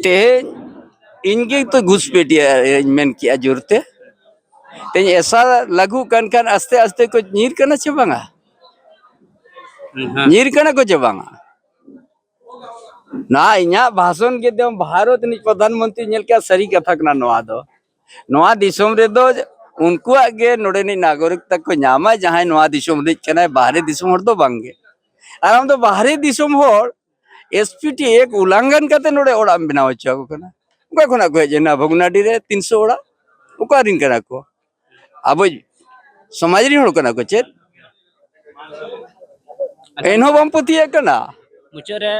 ᱛᱮᱦᱮᱧ ᱤᱧ ᱜᱮ ᱛᱚ ᱜᱷᱩᱥᱯᱮᱴᱤᱭᱟᱹᱧ ᱢᱮᱱ ᱠᱮᱜᱼᱟ ᱡᱳᱨᱛᱮ᱾ ᱛᱮᱦᱮᱧ ᱮᱥᱟ ᱞᱟᱹᱜᱩᱜ ᱠᱟᱱ ᱠᱷᱟᱱ ᱟᱥᱛᱮ ᱟᱥᱛᱮ ᱠᱚ ᱧᱤᱨ ᱠᱟᱱᱟ ᱪᱮ ᱵᱟᱝᱟ? ᱦᱮᱸ᱾ ᱧᱤᱨ ᱠᱟᱱᱟ ᱠᱚ ᱪᱮ ᱵᱟᱝᱟ? ᱱᱚᱣᱟ ᱤᱧᱟᱹᱜ ᱵᱷᱟᱥᱚᱱ ᱜᱮ ᱫᱚ ᱵᱷᱟᱨᱚᱛ ᱨᱤᱱᱤᱡ ᱯᱨᱚᱫᱷᱟᱱ ᱢᱚᱱᱛᱨᱤ ᱧᱮᱞ ᱠᱮᱜᱼᱟ, ᱥᱟᱹᱨᱤ ᱠᱟᱛᱷᱟ ᱠᱟᱱᱟ ᱱᱚᱣᱟ ᱫᱚ᱾ ᱱᱚᱣᱟ ᱫᱤᱥᱚᱢ ᱨᱮᱫᱚ ᱩᱱᱠᱩᱣᱟᱜ ᱜᱮ ᱱᱚᱰᱮᱱᱤᱡ ᱱᱟᱜᱚᱨᱤᱠᱛᱟ ᱠᱚ ᱧᱟᱢᱟ, ᱡᱟᱦᱟᱸᱭ ᱱᱚᱣᱟ ᱫᱤᱥᱚᱢ ᱨᱤᱱᱤᱡ ᱠᱟᱱᱟᱭ, ᱵᱟᱦᱨᱮ ᱫᱤᱥᱚᱢ ᱦᱚᱲ ᱫᱚ ᱵᱟᱝᱜᱮ᱾ ᱟᱨ ᱟᱢ ᱫᱚ ᱵᱟᱦᱨᱮ ᱫᱤᱥᱚᱢ ᱦᱚᱲ, ᱮᱥ ᱯᱤ ᱴᱤ ᱮᱠᱴ ᱩᱞᱞᱚᱝᱜᱷᱚᱱ ᱠᱟᱛᱮ ᱱᱚᱰᱮ ᱚᱲᱟᱜ ᱮᱢ ᱵᱮᱱᱟᱣ ᱦᱚᱪᱚ ᱟᱠᱚ ᱠᱟᱱᱟ᱾ ᱚᱠᱟ ᱠᱷᱚᱱᱟᱜ ᱠᱚ ᱦᱮᱡ ᱮᱱᱟ ᱵᱷᱚᱜᱽᱱᱟᱰᱤ ᱨᱮ ᱛᱤᱱᱥᱚ ᱚᱲᱟᱜ? ᱚᱠᱟ ᱨᱤᱱ ᱠᱟᱱᱟ ᱠᱚ? ᱟᱵᱚ ᱥᱚᱢᱟᱡᱽ ᱨᱤᱱ ᱦᱚᱲ ᱠᱟᱱᱟ ᱠᱚ ᱪᱮᱫ? ᱮᱱᱦᱚᱸ ᱵᱟᱢ ᱯᱟᱹᱛᱭᱟᱹᱜ ᱠᱟᱱᱟ᱾ ᱢᱩᱪᱟᱹᱫ ᱨᱮ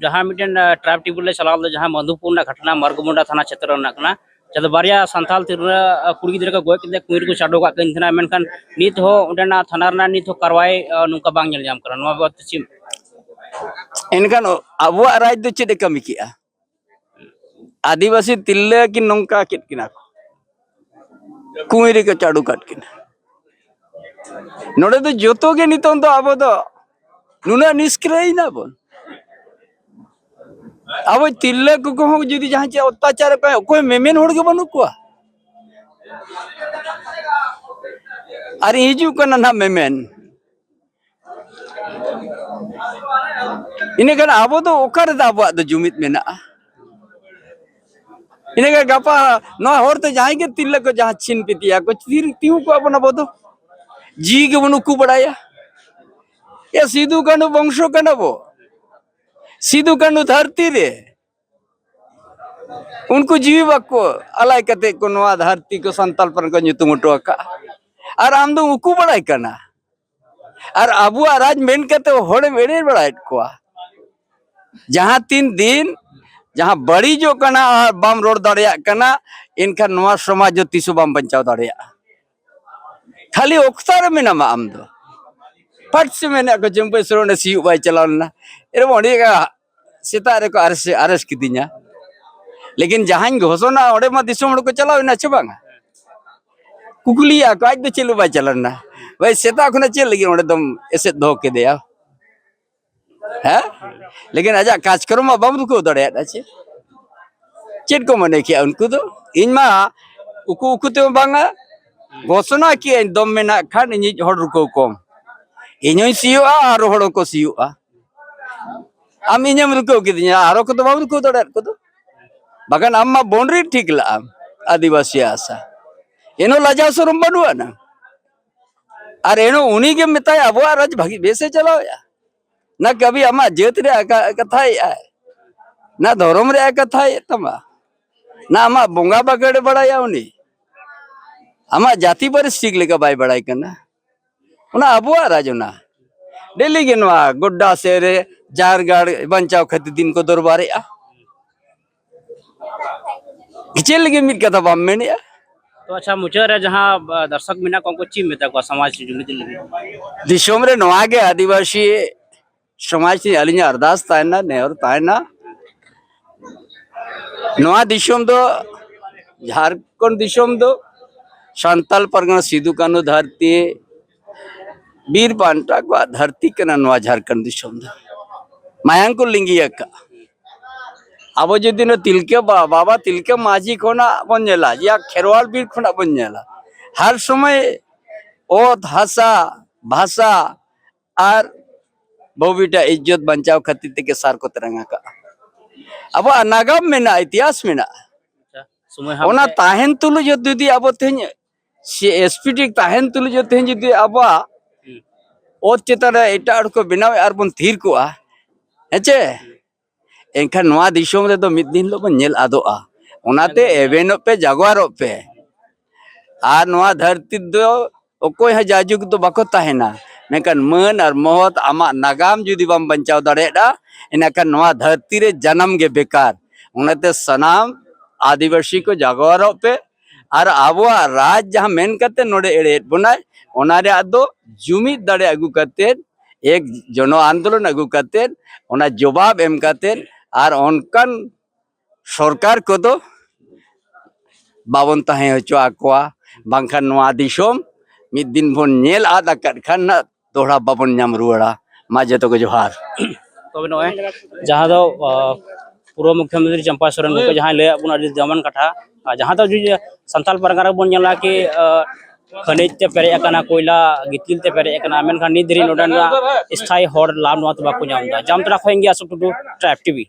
ᱡᱟᱦᱟᱸ ᱢᱤᱫᱴᱮᱱ, ᱟ, ᱴᱨᱟᱭᱤᱵᱽ ᱴᱮᱵᱤᱞ ᱞᱮ ᱪᱟᱞᱟᱣ ᱞᱮᱫᱟ, ᱡᱟᱦᱟᱸ ᱢᱚᱫᱷᱩᱯᱩᱨ ᱨᱮᱱᱟᱜ ᱜᱷᱚᱴᱚᱱᱟ, ᱢᱟᱨᱜᱚᱢᱩᱱᱰᱟ ᱛᱷᱟᱱᱟ ᱪᱷᱮᱛᱨᱚ ᱨᱮᱱᱟᱜ ᱠᱟᱱᱟ, ᱪᱟᱸᱫᱚ ᱵᱟᱨᱭᱟ ᱥᱟᱱᱛᱟᱲ ᱛᱤᱨᱞᱟᱹ, ᱟᱸ, ᱠᱩᱲᱤ ᱜᱤᱫᱽᱨᱟᱹ ᱠᱚ ᱜᱚᱡ ᱠᱮᱫᱮ, ᱠᱩᱸᱭ ᱨᱮᱠᱚ ᱪᱟᱰᱚ ᱠᱟᱜ ᱠᱤᱱ ᱛᱟᱦᱮᱱᱟ, ᱢᱮᱱᱠᱷᱟᱱ ᱱᱤᱛ ᱦᱚᱸ ᱚᱸᱰᱮᱱᱟᱜ ᱛᱷᱟᱱᱟ ᱨᱮᱱᱟᱜ ᱱᱤᱛ ᱦᱚᱸ ᱠᱟᱨᱣᱟᱭ, ᱟᱸ, ᱱᱚᱝᱠᱟ ᱵᱟᱝ ᱧᱮᱞ ᱧᱟᱢ ᱠᱟᱱᱟ᱾ ᱱᱚᱣᱟ ᱵᱟᱵᱚᱫ ᱛᱮ ᱪᱮᱫ? ᱮᱱᱠᱷᱟᱱ ᱟᱵᱚᱣᱟᱜ ᱨᱟᱡᱽ ᱫᱚ ᱪᱮᱫ ᱮ ᱠᱟᱹᱢᱤ ᱠᱮᱜᱼᱟ? ᱟᱹᱫᱤᱵᱟᱹᱥᱤ ᱛᱤᱨᱞᱟᱹ ᱠᱤᱱ ᱱᱚᱝᱠᱟ ᱠᱮᱫ ᱠᱤᱱᱟ ᱠᱚ, ᱠᱩᱸᱭ ᱨᱮᱠᱚ ᱪᱟᱰᱚ ᱠᱟᱫ ᱠᱤᱱᱟ᱾ ᱱᱚᱰᱮ ᱫᱚ ᱡᱚᱛᱚ ᱜᱮ ᱱᱤᱛᱚᱝ ᱫᱚ ᱟᱵᱚ ᱫᱚ ᱱᱩᱱᱟᱹᱜ ᱱᱤᱥᱠᱨᱤᱭ ᱱᱟᱵᱚᱱ᱾ ᱟᱵᱚ ᱛᱤᱨᱞᱟᱹ ᱠᱚ ᱠᱚᱦᱚᱸ ᱡᱩᱫᱤ ᱡᱟᱦᱟᱸ ᱪᱮᱫ ᱚᱛᱛᱟᱪᱟᱨ ᱠᱚ, ᱚᱠᱚᱭ ᱢᱮᱢᱮᱱ ᱦᱚᱲ ᱜᱮ ᱵᱟᱹᱱᱩᱜ ᱠᱚᱣᱟ᱾ ᱟᱨ ᱦᱤᱡᱩᱜ ᱠᱟᱱᱟ ᱱᱟᱦᱟᱜ ᱢᱮᱢᱮᱱ᱾ ᱤᱱᱟᱹᱠᱷᱟᱱ ᱟᱵᱚ ᱫᱚ ᱚᱠᱟ ᱨᱮᱫᱚ ᱟᱵᱚᱣᱟᱜ ᱫᱚ ᱡᱩᱢᱤᱫ ᱢᱮᱱᱟᱜᱼᱟ? ᱤᱱᱟᱹᱠᱷᱟᱱ ᱜᱟᱯᱟ ᱱᱚᱣᱟ ᱦᱚᱨ ᱛᱮ ᱡᱟᱦᱟᱸᱭ ᱜᱮ ᱛᱤᱨᱞᱟᱹ ᱠᱚ ᱡᱟᱦᱟᱸ ᱪᱷᱤᱱ ᱯᱤᱛᱤᱭᱟ ᱠᱚ, ᱛᱤᱨ ᱛᱤᱸᱜᱩ ᱠᱚᱜᱼᱟ ᱵᱚᱱ ᱟᱵᱚ ᱫᱚ᱾ ᱡᱤᱣᱤ ᱜᱮᱵᱚᱱ ᱩᱠᱩ ᱵᱟᱲᱟᱭᱟ᱾ ᱮ, ᱥᱤᱫᱩ ᱠᱟᱹᱱᱦᱩ ᱵᱚᱝᱥᱚ ᱠᱟᱱᱟ ᱵᱚ᱾ ᱥᱤᱫᱩ ᱠᱟᱹᱱᱦᱩ ᱫᱷᱟᱹᱨᱛᱤ ᱨᱮ ᱩᱱᱠᱩ ᱡᱤᱣᱤ ᱵᱟᱠᱚ ᱟᱞᱟᱭ ᱠᱟᱛᱮ ᱠᱚ ᱱᱚᱣᱟ ᱫᱷᱟᱹᱨᱛᱤ ᱠᱚ ᱥᱟᱱᱛᱟᱲ ᱯᱟᱨᱜᱟᱱᱟ ᱧᱩᱛᱩᱢ ᱦᱚᱴᱚ ᱟᱠᱟᱫᱼᱟ᱾ ᱟᱨ ᱟᱢ ᱫᱚ ᱩᱠᱩ ᱵᱟᱲᱟᱭ ᱠᱟᱱᱟ᱾ ᱟᱨ ᱟᱵᱚᱣᱟᱜ ᱨᱟᱡᱽ ᱢᱮᱱ ᱠᱟᱛᱮ ᱦᱚᱲᱮᱢ ᱮᱲᱮ ᱵᱟᱲᱟᱭᱮᱫ ᱠᱚᱣᱟ᱾ ᱡᱟᱦᱟᱸ ᱛᱤᱱ ᱫᱤᱱ ᱡᱟᱦᱟᱸ ᱵᱟᱹᱲᱤᱡᱚᱜ ᱠᱟᱱᱟ ᱟᱨ ᱵᱟᱢ ᱨᱚᱲ ᱫᱟᱲᱮᱭᱟᱜ ᱠᱟᱱᱟ, ᱮᱱᱠᱷᱟᱱ ᱱᱚᱣᱟ ᱥᱚᱢᱟᱡᱽ ᱫᱚ ᱛᱤᱥ ᱦᱚᱸ ᱵᱟᱢ ᱵᱟᱧᱪᱟᱣ ᱫᱟᱲᱮᱭᱟᱜᱼᱟ᱾ ᱠᱷᱟᱹᱞᱤ ᱚᱠᱛᱟ ᱨᱮ ᱢᱮᱱᱟᱢᱟ ᱟᱢ ᱫᱚ᱾ ᱯᱟᱴ ᱥᱮ ᱢᱮᱱᱟᱜ ᱠᱚ, ᱪᱟᱹᱢᱯᱟᱹᱭ ᱥᱚᱨᱮᱱ ᱚᱸᱰᱮ ᱥᱤᱭᱳᱜ ᱵᱟᱭ ᱪᱟᱞᱟᱣ ᱞᱮᱱᱟ, ᱮᱨ ᱚᱸᱰᱮ ᱥᱮᱛᱟᱜ ᱨᱮᱠᱚ ᱟᱨᱮᱥ, ᱟᱨᱮᱥ ᱠᱤᱫᱤᱧᱟ᱾ ᱞᱮᱠᱤᱱ ᱡᱟᱦᱟᱸᱧ ᱜᱷᱳᱥᱚᱱᱟ, ᱚᱸᱰᱮ ᱢᱟ ᱫᱤᱥᱚᱢ ᱦᱚᱲ ᱠᱚ ᱪᱟᱞᱟᱣ ᱮᱱᱟ ᱪᱮ ᱵᱟᱝᱟ? ᱠᱩᱠᱞᱤᱭᱟ ᱠᱚ, ᱟᱡ ᱫᱚ ᱪᱮᱫ ᱞᱟᱹᱜᱤᱫ ᱵᱟᱭ ᱪᱟᱞᱟᱣ ᱞᱮᱱᱟ? ᱵᱷᱟᱭ, ᱥᱮᱛᱟᱜ ᱠᱷᱚᱱᱟᱜ ᱪᱮᱫ ᱞᱟᱹᱜᱤᱫ ᱚᱸᱰᱮ ᱫᱚᱢ ᱮᱥᱮᱫ ᱫᱚᱦᱚ ᱠᱮᱫᱮᱭᱟ? ᱦᱮᱸ? ᱞᱮᱠᱤᱱ ᱟᱡᱟᱜ ᱠᱟᱡᱽᱠᱨᱚᱢ ᱢᱟ ᱵᱟᱢ ᱨᱩᱠᱟᱹᱣ ᱫᱟᱲᱮᱭᱟᱫᱟ ᱪᱮ? ᱪᱮᱫ ᱠᱚ ᱢᱚᱱᱮ ᱠᱮᱜᱼᱟ ᱩᱱᱠᱩ ᱫᱚ? ᱤᱧ ᱢᱟ ᱩᱠᱩ ᱩᱠᱩ ᱛᱮᱢᱟ ᱵᱟᱝᱟ, ᱜᱷᱳᱥᱚᱱᱟ ᱠᱮᱜᱼᱟᱹᱧ, ᱫᱚᱢ ᱢᱮᱱᱟᱜ ᱠᱷᱟᱱ ᱤᱧᱤᱡ ᱦᱚᱲ ᱨᱩᱠᱟᱹᱣ ᱠᱚᱢ᱾ ᱤᱧ ᱦᱚᱸᱧ ᱥᱤᱭᱳᱜᱼᱟ, ᱟᱨ ᱦᱚᱲ ᱦᱚᱸᱠᱚ ᱥᱤᱭᱳᱜᱼᱟ᱾ ᱟᱢ ᱤᱧᱮᱢ ᱨᱩᱠᱟᱹᱣ ᱠᱤᱫᱤᱧᱟ, ᱟᱨᱚ ᱠᱚᱫᱚ ᱵᱟᱢ ᱨᱩᱠᱟᱹᱣ ᱫᱟᱲᱮᱭᱟᱫ ᱠᱚᱫᱚ᱾ ᱵᱟᱠᱷᱟᱱ ᱟᱢ ᱢᱟ boundary ᱴᱷᱤᱠ ᱞᱟᱜᱼᱟᱢ, ᱟᱹᱫᱤᱵᱟᱹᱥᱤ ᱟᱥᱟ᱾ ᱮᱱᱦᱚᱸ ᱞᱟᱡᱟᱣ ᱥᱚᱨᱚᱢ ᱵᱟᱹᱱᱩᱜ ᱟᱱᱟ᱾ ᱟᱨ ᱮᱱᱦᱚᱸ ᱩᱱᱤ ᱜᱮᱢ ᱢᱮᱛᱟᱭᱟ ᱟᱵᱚᱣᱟᱜ ᱨᱟᱡᱽ ᱵᱷᱟᱹᱜᱤ ᱵᱮᱥᱮ ᱪᱟᱞᱟᱣᱮᱫᱼᱟ᱾ ᱱᱟ ᱠᱟᱹᱵᱷᱤ ᱟᱢᱟᱜ ᱡᱟᱹᱛ ᱨᱮᱭᱟᱜ ᱠᱟ-, ᱠᱟᱛᱷᱟᱭᱮᱫᱼᱟᱭ, ᱱᱟ ᱫᱷᱚᱨᱚᱢ ᱨᱮᱭᱟᱜ ᱠᱟᱛᱷᱟᱭᱮᱫ ᱛᱟᱢᱟ, ᱱᱟ ᱟᱢᱟᱜ ᱵᱚᱸᱜᱟ ᱵᱟᱠᱷᱮᱲ ᱵᱟᱲᱟᱭᱟ ᱩᱱᱤ, ᱟᱢᱟᱜ ᱡᱟᱹᱛᱤ ᱯᱟᱹᱨᱤᱥ ᱴᱷᱤᱠ ᱞᱮᱠᱟ ᱵᱟᱭ ᱵᱟᱲᱟᱭ ᱠᱟᱱᱟ᱾ ᱚᱱᱟ ᱟᱵᱚᱣᱟᱜ ᱨᱟᱡᱽ ᱚᱱᱟ᱾ ᱰᱮᱞᱤ ᱜᱮ ᱱᱚᱣᱟ ᱜᱚᱰᱰᱟ ᱥᱮᱫ ᱨᱮ ᱡᱟᱦᱮᱨ ᱜᱟᱲ ᱵᱟᱧᱪᱟᱣ ᱠᱷᱟᱹᱛᱤᱨ ᱫᱤᱱ ᱠᱚ ᱫᱚᱨᱵᱟᱨᱮᱜᱼᱟ᱾ ᱪᱮᱫ ᱞᱟᱹᱜᱤᱫ ᱢᱤᱫ ᱠᱟᱛᱷᱟ ᱵᱟᱢ ᱢᱮᱱᱮᱜᱼᱟ? ᱛᱚ ᱟᱪᱪᱷᱟ, ᱢᱩᱪᱟᱹᱫ ᱨᱮ ᱡᱟᱦᱟᱸ, ᱟ, ᱫᱚᱨᱥᱚᱠ ᱢᱮᱱᱟᱜ ᱠᱚᱣᱟ, ᱩᱱᱠᱩ ᱪᱮᱫ ᱮᱢ ᱢᱮᱛᱟ ᱠᱚᱣᱟ ᱥᱚᱢᱟᱡᱽ ᱡᱩᱢᱤᱫ ᱞᱟᱹᱜᱤᱫ? ᱫᱤᱥᱚᱢ ᱨᱮ ᱱᱚᱣᱟ ᱜᱮ ᱟᱹᱫᱤᱵᱟᱹᱥᱤ ᱥᱚᱢᱟᱡᱽ ᱴᱷᱮᱱ ᱟᱹᱞᱤᱧᱟᱜ ᱟᱨᱫᱟᱥ ᱛᱟᱦᱮᱱᱟ, ᱱᱮᱦᱚᱨ ᱛᱟᱦᱮᱱᱟ, ᱱᱚᱣᱟ ᱫᱤᱥᱚᱢ ᱫᱚ, ᱡᱷᱟᱲᱠᱷᱚᱸᱰ ᱫᱤᱥᱚᱢ ᱫᱚ ᱥᱟᱱᱛᱟᱞ ᱯᱟᱨᱜᱟᱱᱟ ᱥᱤᱫᱩ ᱠᱟᱹᱱᱦᱩ ᱫᱷᱟᱹᱨᱛᱤ, ᱵᱤᱨ ᱵᱟᱱᱴᱟ ᱠᱚᱣᱟᱜ ᱫᱷᱟᱹᱨᱛᱤ ᱠᱟᱱᱟ ᱱᱚᱣᱟ ᱡᱷᱟᱲᱠᱷᱚᱸᱰ ᱫᱤᱥᱚᱢ ᱫᱚ᱾ ᱢᱟᱭᱟᱝ ᱠᱚ ᱞᱤᱸᱜᱤ ᱟᱠᱟᱫᱼᱟ᱾ ᱟᱵᱚ ᱡᱩᱫᱤ ᱱᱚᱣᱟ ᱛᱤᱞᱠᱟᱹ ᱵᱟ-, ᱵᱟᱵᱟ ᱛᱤᱞᱠᱟᱹ ᱢᱟᱹᱡᱷᱤ ᱠᱷᱚᱱᱟᱜ ᱵᱚᱱ ᱧᱮᱞᱟ, ᱭᱟ ᱠᱷᱮᱨᱣᱟᱞ ᱵᱤᱨ ᱠᱷᱚᱱᱟᱜ ᱵᱚᱱ ᱧᱮᱞᱟ, ᱦᱟᱨ ᱥᱚᱢᱚᱭ ᱚᱛ, ᱦᱟᱥᱟ, ᱵᱷᱟᱥᱟ ᱟᱨ ᱵᱟᱹᱵᱩ ᱵᱮᱴᱟ ᱤᱡᱽᱡᱚᱛ ᱵᱟᱧᱪᱟᱣ ᱠᱷᱟᱹᱛᱤᱨ ᱛᱮᱜᱮ ᱥᱟᱨ ᱠᱚ ᱛᱮᱨᱟᱝ ᱟᱠᱟᱫᱼᱟ᱾ ᱟᱵᱚᱣᱟᱜ ᱱᱟᱜᱟᱢ ᱢᱮᱱᱟᱜᱼᱟ, ᱤᱛᱤᱦᱟᱥ ᱢᱮᱱᱟᱜᱼᱟ᱾ ᱟᱪᱪᱷᱟ, ᱥᱚᱢᱚᱭ ᱦᱟᱯ ᱚᱱᱟ ᱛᱮ ᱛᱟᱦᱮᱱ ᱛᱩᱞᱩᱡ ᱡᱩᱫᱤ ᱟᱵᱚ ᱛᱮᱦᱮᱧ ᱥᱮ ᱮᱥᱯᱤᱴᱤ ᱛᱟᱦᱮᱱ ᱛᱩᱞᱩᱡ ᱡᱩᱫᱤ ᱛᱮᱦᱮᱧ ᱡᱩᱫᱤ ᱟᱵᱚᱣᱟᱜ ᱦᱩᱸ᱾ ᱚᱛ ᱪᱮᱛᱟᱱ ᱨᱮ ᱮᱴᱟᱜ ᱦᱚᱲ ᱠᱚ ᱵᱮᱱᱟᱣᱮᱫ ᱟᱨ ᱵᱚᱱ ᱛᱷᱤᱨ ᱠᱚᱜᱼᱟ, ᱦᱮᱸ ᱪᱮ? ᱦᱩᱸ᱾ ᱮᱱᱠᱷᱟᱱ ᱱᱚᱣᱟ ᱫᱤᱥᱚᱢ ᱨᱮᱫᱚ ᱢᱤᱫ ᱫᱤᱱ ᱦᱤᱞᱳᱜ ᱵᱚᱱ ᱧᱮᱞ ᱟᱫᱚᱜᱼᱟ᱾ ᱚᱱᱟᱛᱮ ᱮᱵᱮᱱᱚᱜ ᱯᱮ, ᱡᱟᱜᱣᱟᱨᱚᱜ ᱯᱮ᱾ ᱟᱨ ᱱᱚᱣᱟ ᱫᱷᱟᱹᱨᱛᱤ ᱫᱚ ᱚᱠᱚᱭ ᱦᱚᱸ ᱡᱟᱭᱡᱩᱜᱽ ᱫᱚ ᱵᱟᱠᱚ ᱛᱟᱦᱮᱱᱟ, ᱢᱮᱱᱠᱷᱟᱱ ᱢᱟᱹᱱ ᱟᱨ ᱢᱚᱦᱚᱛ, ᱟᱢᱟᱜ ᱱᱟᱜᱟᱢ ᱡᱩᱫᱤ ᱵᱟᱢ ᱵᱟᱧᱪᱟᱣ ᱫᱟᱲᱮᱭᱟᱜᱼᱟ, ᱤᱱᱟᱹᱠᱷᱟᱱ ᱱᱚᱣᱟ ᱫᱷᱟᱹᱨᱛᱤ ᱨᱮ ᱡᱟᱱᱟᱢ ᱜᱮ ᱵᱮᱠᱟᱨ᱾ ᱚᱱᱟᱛᱮ ᱥᱟᱱᱟᱢ ᱟᱹᱫᱤᱵᱟᱹᱥᱤ ᱠᱚ ᱡᱟᱜᱣᱟᱨᱚᱜ ᱯᱮ ᱟᱨ ᱟᱵᱚᱣᱟᱜ ᱨᱟᱡᱽ ᱡᱟᱦᱟᱸ ᱢᱮᱱ ᱠᱟᱛᱮ ᱱᱚᱰᱮ ᱮᱲᱮᱭᱮᱫ ᱵᱚᱱᱟᱭ, ᱚᱱᱟ ᱨᱮᱭᱟᱜ ᱫᱚ ᱡᱩᱢᱤᱫ ᱫᱟᱲᱮ ᱟᱹᱜᱩ ᱠᱟᱛᱮ, ᱮᱠ ᱡᱚᱱᱚ ᱟᱱᱫᱳᱞᱚᱱ ᱟᱹᱜᱩ ᱠᱟᱛᱮ, ᱚᱱᱟ ᱡᱚᱵᱟᱵ ᱮᱢ ᱠᱟᱛᱮ, ᱟᱨ ᱚᱱᱠᱟᱱ ᱥᱚᱨᱠᱟᱨ ᱠᱚᱫᱚ ᱵᱟᱵᱚᱱ ᱛᱟᱦᱮᱸ ᱦᱚᱪᱚ ᱟᱠᱚᱣᱟ, ᱵᱟᱝᱠᱷᱟᱱ ᱱᱚᱣᱟ ᱫᱤᱥᱚᱢ ᱢᱤᱫ ᱫᱤᱱ ᱵᱚᱱ ᱧᱮᱞ ᱟᱫ ᱟᱠᱟᱫ ᱠᱷᱟᱱ ᱱᱟᱜ ᱫᱚᱦᱲᱟ ᱵᱟᱵᱚᱱ ᱧᱟᱢ ᱨᱩᱣᱟᱹᱲᱟ᱾ ᱢᱟ ᱡᱚᱛᱚ ᱠᱚ ᱡᱚᱦᱟᱨ᱾ ᱛᱚᱵᱮ ᱱᱚᱜᱼᱚᱭ ᱡᱟᱦᱟᱸ ᱫᱚ, ᱟ, ᱯᱩᱨᱵᱚ ᱢᱩᱠᱷᱭᱚᱢᱚᱱᱛᱨᱤ ᱪᱟᱢᱯᱟᱭ ᱥᱚᱨᱮᱱ ᱜᱚᱢᱠᱮ ᱡᱟᱦᱟᱸᱭ ᱞᱟᱹᱭᱟᱫ ᱵᱚᱱᱟ ᱟᱹᱰᱤ ᱫᱟᱢᱟᱱ ᱠᱟᱛᱷᱟ, ᱟᱨ ᱡᱟᱦᱟᱸ ᱫᱚ ᱡᱩᱫᱤ ᱥᱟᱱᱛᱟᱲ ᱯᱟᱨᱜᱟᱱᱟ ᱨᱮᱵᱚᱱ ᱧᱮᱞᱟ ᱠᱤ, ᱟ, ᱠᱷᱟᱹᱱᱤᱡ ᱛᱮ ᱯᱮᱨᱮᱡ ᱟᱠᱟᱱᱟ, ᱠᱚᱭᱞᱟ ᱜᱤᱛᱤᱞ ᱛᱮ ᱯᱮᱨᱮᱡ ᱟᱠᱟᱱᱟ, ᱢᱮᱱᱠᱷᱟᱱ ᱱᱤᱛ ᱫᱷᱟᱹᱨᱤᱡ ᱱᱚᱰᱮᱱᱟᱜ ᱥᱛᱷᱟᱭᱤ ᱦᱚᱲ ᱞᱟᱵᱷ ᱱᱚᱣᱟ ᱛᱮ ᱵᱟᱠᱚ ᱧᱟᱢ ᱮᱫᱟ᱾ ᱡᱟᱢᱛᱟᱲᱟ ᱠᱷᱚᱱ ᱜᱮ ᱟᱥᱚᱠ ᱴᱩᱰᱩ, ᱴᱨᱟᱭᱤᱵᱽ ᱴᱤᱵᱷᱤ᱾